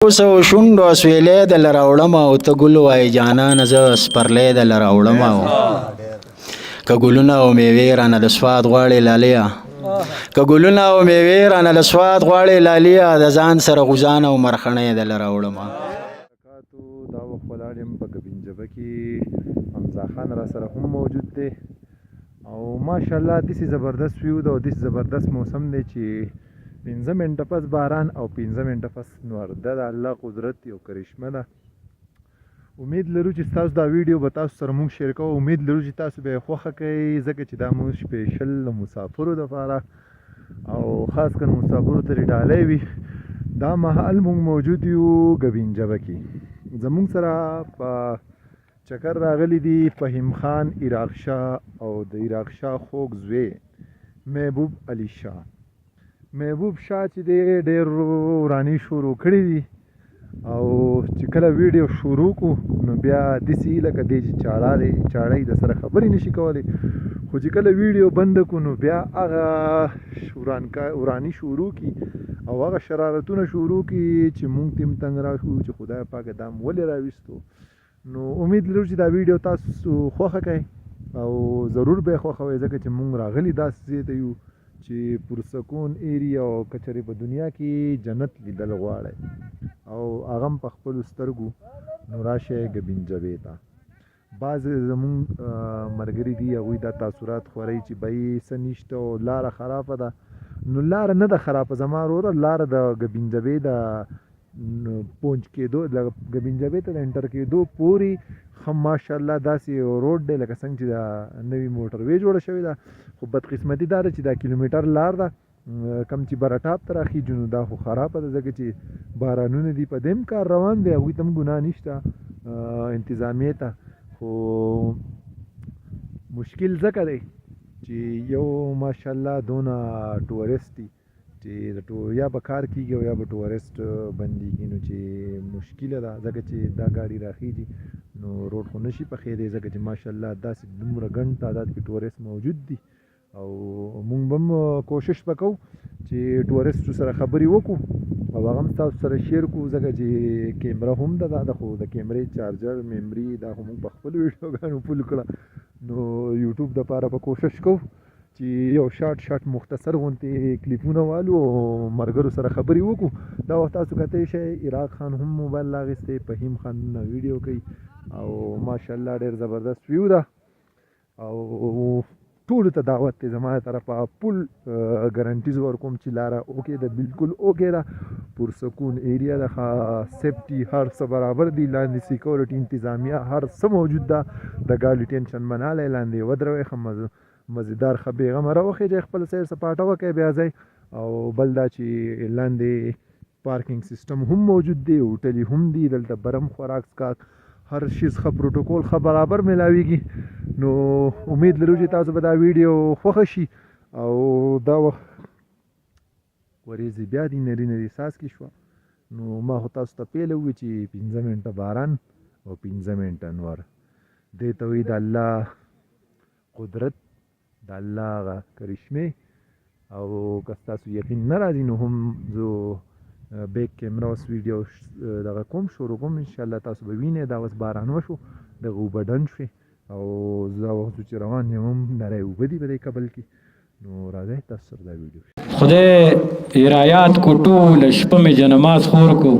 اوس او شونډو اسویلې د لراوړم او ته ګل وای جانان، زه سپرلې د لراوړم. او که ګلونه او میوې رانه د سواد غواړې لالیا، که ګلونه او میوې رانه د سواد غواړې لالیا، د ځان سره غوزان او مرخڼې د لراوړم. دا وخت ولاړ یم په ګبینجبه کې، حمزه خان را سره هم موجود دی او ماشاءالله داسې زبردست ویو ده او داسې زبردست موسم دی چې 5 منټه پس باران او 5 منټه پس نور. دا د الله قدرت یو کرشمه ده. امید لرو چې ستاسو دا ویډیو به تاسو سره موږ شیر کوو. امید لرو چې تاسو به یې خوښه کړئ، ځکه چې دا موږ سپیشل د مسافرو دپاره او خاص کر مسافرو ته ډالۍ وي. دا مهال موږ موجود یو ګبینجبه کې، زموږ سره په چکر راغلي دي فهیم خان عراق شاه او د عراق شاه خوږ زوی محبوب علي شاه. محبوب شاه چې دی ډېر وراني شروع کړي دي او چې کله ویډیو شروع کو نو بیا داسې لکه دی چې چاړه دی، چاړه یې د سره خبرې نشي کولی، خو چې کله ویډیو بنده کو نو بیا هغه وراني شروع کی او هغه شرارتونه شروع کی چې مونږ تیم تنګ راشو چې خدای پاک دا مو ولې راویستو. نو امید لرو چې دا ویډیو تاسو خوښه کړئ او ضرور به یې خوښوئ، ځکه چې مونږ راغلي داسې ځای ته یو چې پرسکون ایریا او کچرې په دنیا کې جنت لیدل غواړئ او هغه هم په خپلو سترګو، نو راشئ ګبینجبې ته. بعضې زمونږ ملګري دي، هغوی دا تاثرات خورئ چې بهی څه نشته او لاره خرابه ده. نو لاره نه ده خرابه زما وروره، لاره د ګبینجبې د پونچ کېدو، د ګبینجبې ته د انټر کېدو پورې ښه ماشاءالله داسې یو روډ دی لکه څنګه چې دا نوي موټر وی جوړه شوې ده. خو بدقسمتي دا ده چې دا کیلومتر لار ده کم چې بره ټاپ ته راخیږي نو دا خو خرابه ده، ځکه چې بارانونه دي، په دې هم کار روان دی، هغوی ته هم ګناه نشته انتظامیې ته. خو مشکل ځکه دی چې یو ماشاءالله دونه ټورسټ دي چې یا به کار کیږي او یا به ټورسټ بندیږي، نو چې مشکله ده، ځکه چې دا ګاډي راخیږي نو روډ خو نشي پخېدی، ځکه چې ماشاءالله داسې دومره ګڼ تعداد کې ټورسټ موجود دي. او مونږ به هم کوشش به کوو چې ټورسټو سره خبرې وکړو او هغه هم تاسو سره شیر کړو، ځکه چې کیمره هم ده، دا خو د کیمرې چارجر میمري دا خو مونږ په خپلو ویډیوګانو فل کړه. نو یوټیوب دپاره به کوشش کوو چې یو شارټ شارټ مختصر غونتې کلیپونه والو او ملګرو سره خبرې وکړو. دا وخت تاسو کتی شئ عراق خان هم موبایل راغیستی، فهیم خان نه ویډیو کوي او ماشاءالله ډېر زبردست ویو ده او ټولو ته دعوت دی زما له طرفه. فل ګارنټیز ورکوم چې لاره اوکې ده، بالکل اوکې ده، پرسکون ایریا ده، ښه سیفټي هر څه برابر دي، لاندې سیکورټي انتظامیه هر څه موجود ده، د ګاډي ټینشن به نه لئ، لاندې ودروئ، ښه مزیدار ښه بېغمه راوخېږئ، خپل سیر سپاټه وکړئ بیا ځئ. او بل دا چې لاندې پارکینګ سیستم هم موجود دی، هوټلې هم دي، دلته برم خوراک څښاک هر شیز ښه پروتوکول ښه برابر میلاویږي. نو امید لرو چې تاسو به دا ویډیو خوښه شي. او دا وخت ورېځې بیا دي نري نري څاڅکي شوه، نو ما خو تاسو ته پیله وویل چې 5 منټه باران او 5 منټه نور. دې ته وایي د الله قدرت، د الله هغه کرشمې. او که ستاسو یقین نه راځي نو هم زه بیک کیمره اوس ویډیو دغه کوم شروع کوم، انشاءالله تاسو به وینئ. دا اوس باران وشو، دغه اوبه ډنډ شوې او زه دا وخت چې روان یم هم نری اوبه دي په دې کبل کې. نو راځئ تاسو سره دا ویډیو. خدای رایات کو ټول شپه مې جنماز خور کو،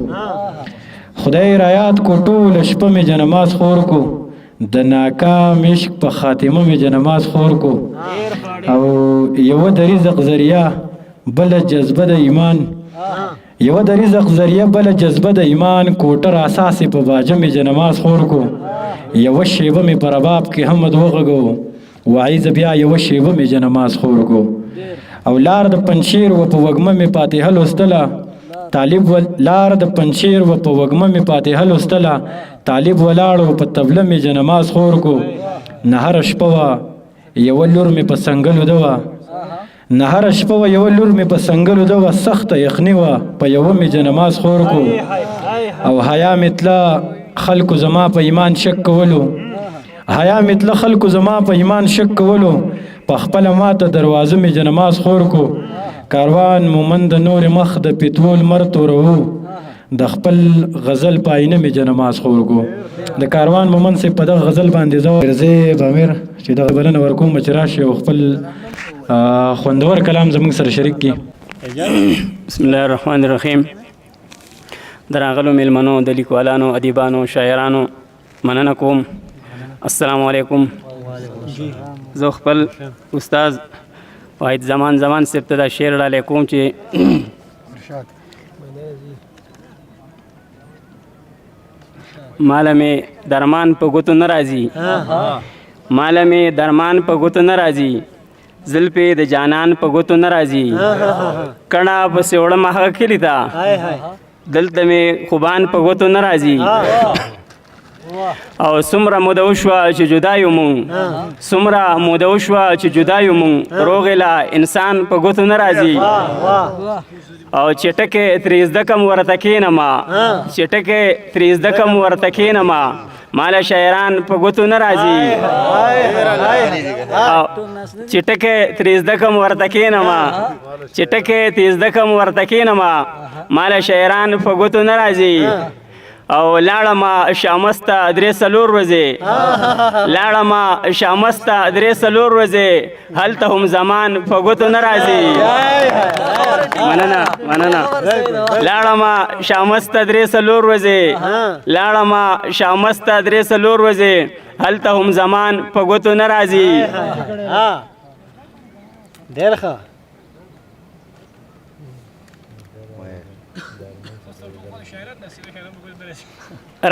خدای رایات کو ټول شپه مې جنماز خور کو، د ناکام عشق په خاتمه مې جنماز خور کو. او یو د رزق ذریعہ بل جذبه د ایمان، یو د رزق ذریعہ بل جذبه د ایمان، کوټه اساس په باجه مې جنماز خور کو. یو شیبه مې پر باب کې هم وغږو وعیز، بیا یو شیبه مې جنماز خور کو. او لار د پنځیر و په وګمه مې فاتحه لوستله طالب لار د پنځیر و په وګمه مې فاتحه لوستله، طالب ولاړو په تبله مې جنماز خور کو. نهر شپه وه یو لور مې په سنګلو دوه، نهر شپه وه یو لور مې په سنګلو دوه، سخته یخني وه په یوه مې جنماز خور کو. او حیا مې تله خلکو زما په ایمان شک کولو، حیا مې تله خلکو زما په ایمان شک کولو، په خپله ماته دروازه مې جنماز خور کو. کاروان مومند نور مخ د پتول مر تورو، د خپل غزل په آینه مې جنماز خور کو. د کاروان مومند صاحب په دغه غزل باندې زه زیب امیر چې دغه بلنه ورکوم چې راشي او خپل خوندور کلام زموږ سره شریک کړي. بسم الله الرحمن الرحیم. دراغلو میلمنو، د لیکوالانو، ادیبانو، شاعرانو مننه کوم. السلام علیکم. زه خپل استاد واحد زمان زمان صاحب ته دا شعر ډالۍ کوم چې ماله مې درمان په ګوتو نه راځي، ماله مې درمان په ګوتو نه راځي، زلفې د جانان په ګوتو نه راځي، کڼه پسې وړم هغه کلي ته، دلته مې خوبان په ګوتو نه راځي. او څومره موده وشوه چې جدا یو مونږ، څومره موده وشوه چې جدا یو مونږ، روغې لا انسان په ګوتو نه راځي. او چې ټکی ترې زده کم ورته کښېنمه، چې ټکی ترې زده کم ورته کښېنمه، ماله شاعران په ګوتو نه راځي. او چې ټکی ترې زده کم ورته کښېنمه، چې ټکی ترې زده کم ورته کښېنمه، ماله شاعران په ګوتو نه راځي. او لاړم شامسته درې څلور ورځې، لاړم شامسته درې څلور ورځې، هلته هم زمان په ګوتو نه راځي. مننه مننه. لاړم شامسته درې څلور ورځې، لاړم شامسته درې څلور ورځې، هلته هم زمان په ګوتو نه راځي. ډېر ښه.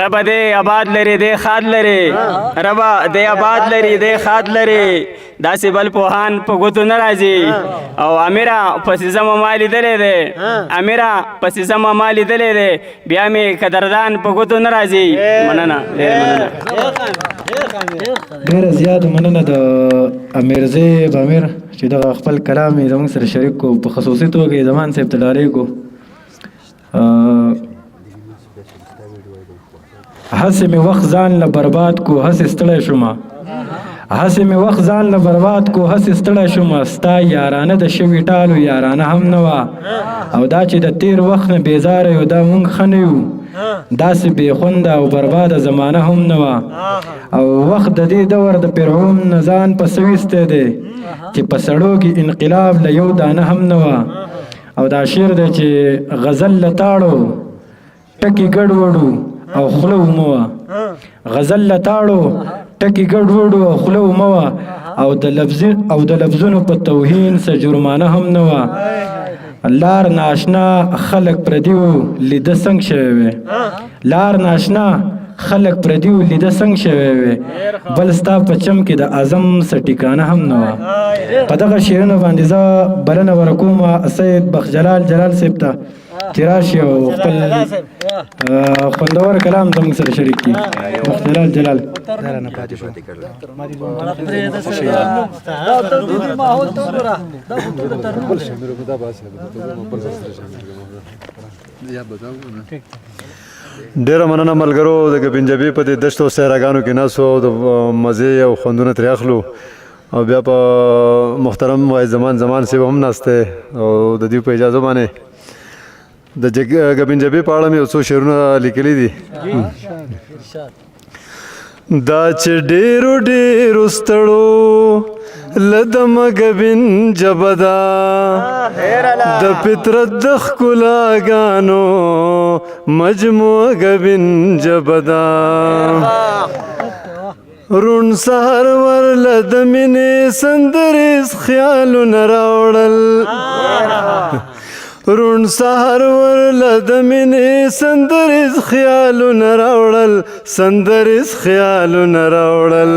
ربه دې آباد لري دې خاد لري، ربه دې آباد لري دې خاد لري، داسې بل پوهان په ګوتو نه راځي. او امیره پسې زما ما لیدلی دی، امیره پسې زما ما لیدلی دی، بیا مې قدردان په ګوتو نه راځي. مننه، ډېره مننه. ډېره زیاته مننه د امیر زیب امیر چې دغه خپل کلام یې زموږ سره شریک کو، په خصوصي توګه یې زمان صاحب ته ډالۍ کو. هسې مې وخت ځان له برباد کو، هسې ستړی شومه، هسې مې وخت ځان له برباد کو، هسې ستړی شومه، ستا یارانه د شوي ټالو یارانه هم نه وه. او دا چې د تیر وخت نه بېزاره یو، دا مونږ ښه نه یو، داسې بې خونده او برباده زمانه هم نه وه. او وخت د دې دور د فرعون نه ځان په څه ویستی دی چې په سړو کې انقلاب له یو دانه هم نه وه. او دا شعر دی چې غزل لتاړو ټکي ګډوډو او خوله ومه وه، غزل لتاړو ټکي ګډوډو او خوله ومه وه، او د لفظونو په توهین څه جرمانه هم نه وه. لار ناشنا خلک پردي وو لیده څنګه شوی وی، لار ناشنا خلک پردي وو لیده څنګه شوی وی، بل ستا په چم کې د اعظم څه ټکانه هم نه وه. په دغه شعرونو باندې زه بلنه ورکوم سید بخجلال جلال صاحب ته چې راشي او خپل خوندور کلام زموږ سره شریک کړي. بخجلال جلال. ډېره مننه ملګرو، د ګبینجبې په دې دشتو صحراګانو کې ناست او د مزې او خوندونه ترې اخلو، او بیا په محترم واحد زمان زمان صاحب هم ناست دی، او د دوی په اجازه باندې د ګبینجبې په اړه مې یو څو شعرونه لیکلي دي. دا چې ډېرو ډېرو ستړو له دمه ګبینجبه ده، د فطرت د ښکلاګانو مجموعه ګبینجبه ده. روڼ سهار ورله د مینې سندریز خیالونه راوړل، روڼ سهار ورله د مینې سندریز خیالونه راوړل، سندریز خیالونه راوړل.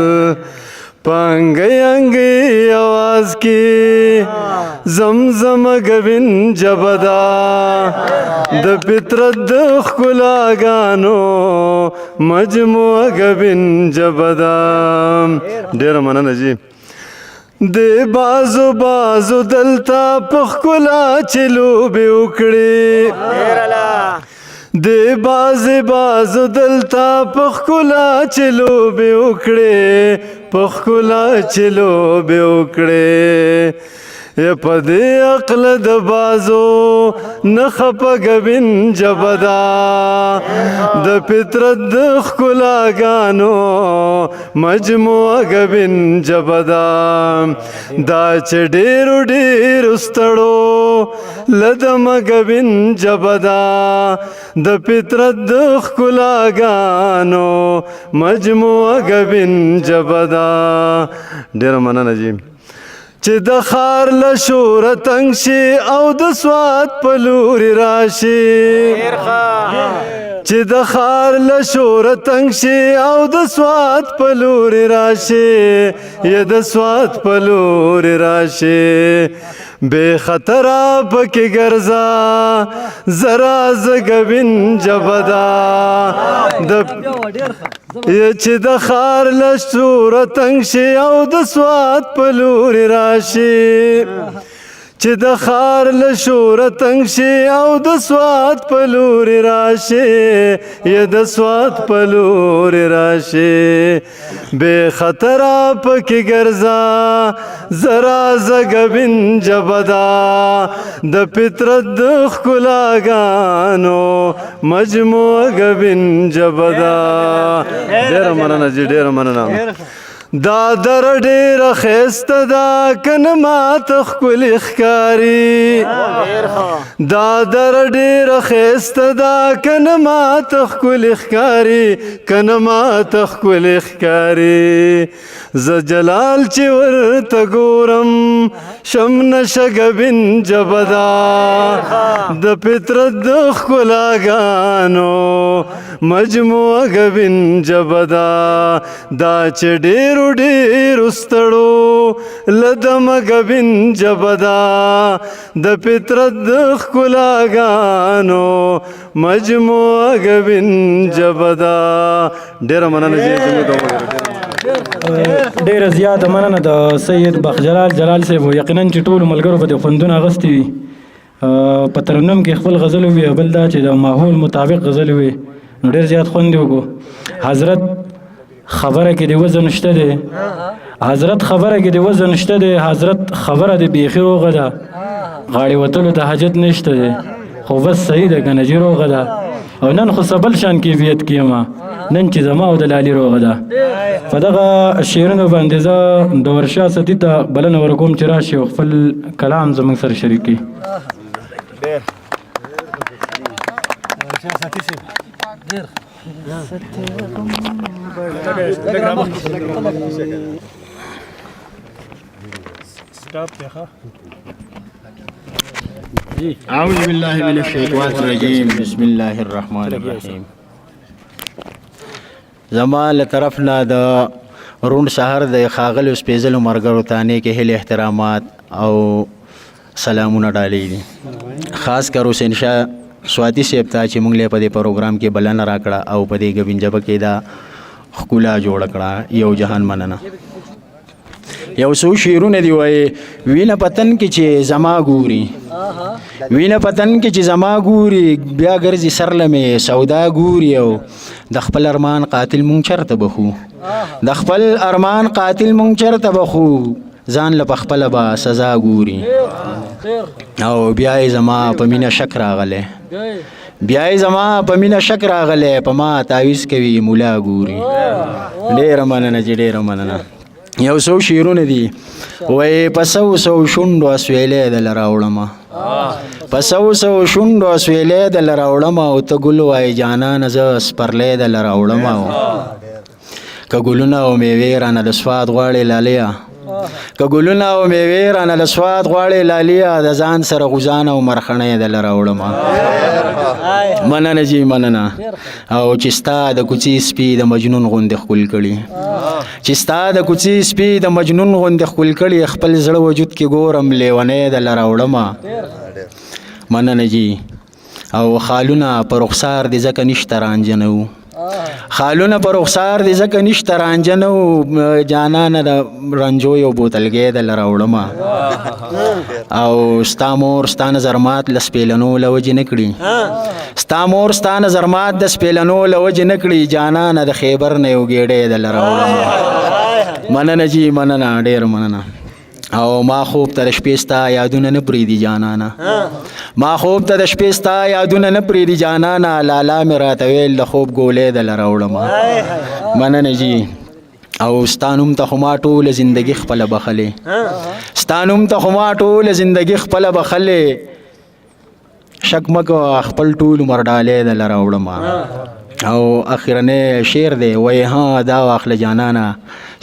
په انګۍ انګۍ اواز کې زمزمه ګبینجبه ده، د فطرت د ښکلاګانو مجموعه ګبینجبه ده. ډېره مننه جی. د بازو بازو دلته په ښکلا چې لوبې وکړې، د بازې بازو دلته په ښکلا چې لوبې وکړې، په ښکلا چې لوبې وکړې. په دې عقل د بازو نه خپه ګبین جبدا، د فطرت د ښکلاګانو مجموعه ګبین جبدا. دا چې ډېرو ډېرو ستړو لدم ګبین جبدا، د فطرت د ښکلاګانو مجموعه ګبین جبدا. ډېره مننه جی. چې د خار له شوره تنګ شي او د سوات په لوري راشي، چې د خار له شوره تنګ شي او د سوات په لوري راشي، یا د سوات په لوري راشي، بے خطره پکې ګرځا زرا زګبین جبدا. د چې د خار له شوره تنګ شي او د سوات په لوري راشي، چې د خار له شوره تنګ شي او د سوات په لوري راشي، یا د سوات په لوري راشي، بے خطره پکې ګرځا زرا زګبین جبدا، د فطرت د ښکلاګانو مجموعه ګبین جبدا. ډېره مننه جی، ډېره مننه. دا در ډېره ښایسته ده کنه ماته ښکلې ښکاري، دا در ډېره ښایسته ده کنه ماته ښکلې ښکاري، کنه ماته ښکلې ښکاري. زه جلال چې ورته ګورم شم نشه ګبین جبدا، د فطرت د ښکلاګانو مجموعه ګبین جبدا. دا چې ډېرو ډېرو ستړو لدم ګبین جبدا، د فطرت د ښکلاګانو مجموعه ګبین جبدا. ډېره مننه جی. ډېره زیاته مننه د سید بخجلال جلال صاحب. یقینا چې ټولو ملګرو به د خوندونه اخیستي وي، په ترنم کې خپل غزل وي، بل دا چې د ماحول مطابق غزل وي، نو ډېر زیات خوند یې وکړو. حضرت خبره کې د وزن شته دی، حضرت خبره کې د وزن شته دی، حضرت خبره د بیخي روغه ده، غاړې وتلو ته حاجت نشته دی، خو بس صحیح ده که نه جي روغه ده. او نن خو څه بل شان کیفیت کې یم، نن چې زما او د لالي روغه ده. په دغه شعرونو باندې زه د ورشا ستي ته بلنه ورکوم چې راشي او خپل کلام زموږ سره شریک کړي. اعوذ بالله من الشیطان الرجیم، بسم الله الرحمن الرحیم. زما له طرف نه د روڼ سهار د ښاغلیو سپېڅلو ملګرو ته نیکې هیلې، احترامات او سلامونه ډالۍ دي. خاص کر حسین شاه سواتي صاحب ته چې موږ له په دې پروګرام کې بلنه راکړه او په دې ګبین جبه کې دا ښکلا جوړه کړه، یو جهان مننه. یو څو شعرونه دی وایي. وینه پتن کې چې زما ګوري، وینه پتن کې چې زما ګوري، بیا ګرځي سر له مې سودا ګوري، او د خپل ارمان قاتل مونږ چرته بخو، د خپل ارمان قاتل مونږ چرته بخو، ځان له پخپله به سزا ګوري. او بیا یې زما په مینه شک راغلی، بیا یې زما په مینه شک راغلی، په ما تعویذ کوي مولا ګوري. ډېره مننه چې ډېره مننه. یو څو شعرونه دي وایي. په سو سو شونډو اسویلی د لراوړمه، په سو سو شونډو اسویلی د لراوړمه، او ته ګل وایې جانانه زه سپرلی د لراوړمه. که ګلونه او میوې رانه د سواد غواړې لالیه، که ګلونه او میوې رانه له سواد غواړې لالیه، د ځان سره غوزان او مرخڼۍ د لراوړمه. مننه جی، مننه. او چې ستا د کوڅې سپي د مجنون غوندې ښکل کړي، چې ستا د کوڅې سپي د مجنون غوندې ښکل کړي، خپل زړه وجود کې ګورم لیونی د لراوړمه. مننه جی. او خالونه پر رخسار دې ځکه نشته رانجنه وو، خالونه پر رخسار دې ځکه نشته رانجنه وو، جانانه د رنجو یو بوتلګی د لراوړمه. او ستا مور ستا نظر مات له سپېلنو له وجې نه کړي، ستا مور ستا نظر مات د سپېلنو له وجې نه کړي، جانانه د خیبر نه یو ګېډی د لراوړمه. مننه جی، مننه، ډېر مننه. او ما خوب ته د شپې ستا یادونه نه پرېږدي جانانه، ما خوب ته د شپې ستا یادونه نه پرېږدي جانانه، لالا مې راته ویل د خوب ګولۍ دله راوړم. مننه جی. او ستا نوم ته خو ما ټوله زندګي خپله بخښلې، ستا نوم ته خو ما ټوله زندګي خپله بخښلې، شک مه کوه خپل ټول عمر ډالۍ دله راوړم. او اخرنی شعر دی، وایي ها دا واخله جانانه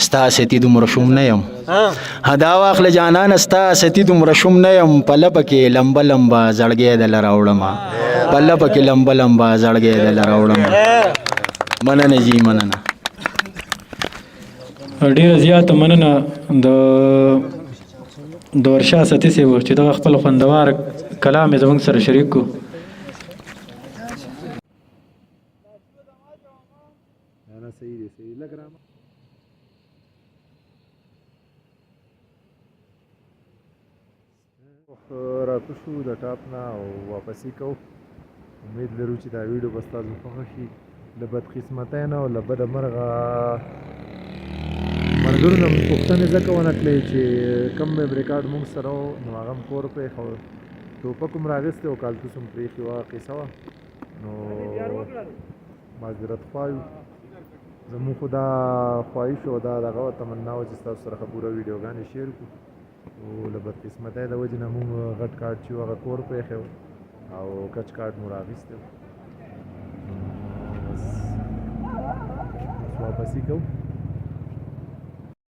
ستا ستي دومره شوم نه یم، ها دا واخله جانانه ستا ستي دومره شوم نه یم، په لپه کې لمبه لمبه زړګی دله راوړم، په لپه کې لمبه لمبه زړګی دله راوړم. مننه جی، مننه. ډیره زیاته مننه د دورشاه ستي صاحب چې دغه خپل خوندوار کلام یې زموږ سره شریک کو. نه صحیح دی، صحیح لګ رام. وخت راکوشو د ټاپ نه او واپسی کو. امید لرو چې دا ویډیو به ستاسو خوښه شي. له بدقسمتۍ نه او له بده مرغه ملګرو نه موږ پوښتنې ځکه ونه کړې چې کوم میمري کارډ موږ سره و نو هغه هم کور پرېښود، ټوپک هم راغیستی او کالتوس هم پرېښي وه، قصه وه. نو معذرت خواه یو، زموږ خو دا خواهش او دا دغه تمنا وه چې ستاسو سره ښه پوره ویډیوګانې شیر کړو، خو له بدقسمتۍ د وجې نه موږ غټ کارډ چې و هغه کور پرېښی و او کچ کارډ مو راغیستی و. بس اوس واپسي کوو.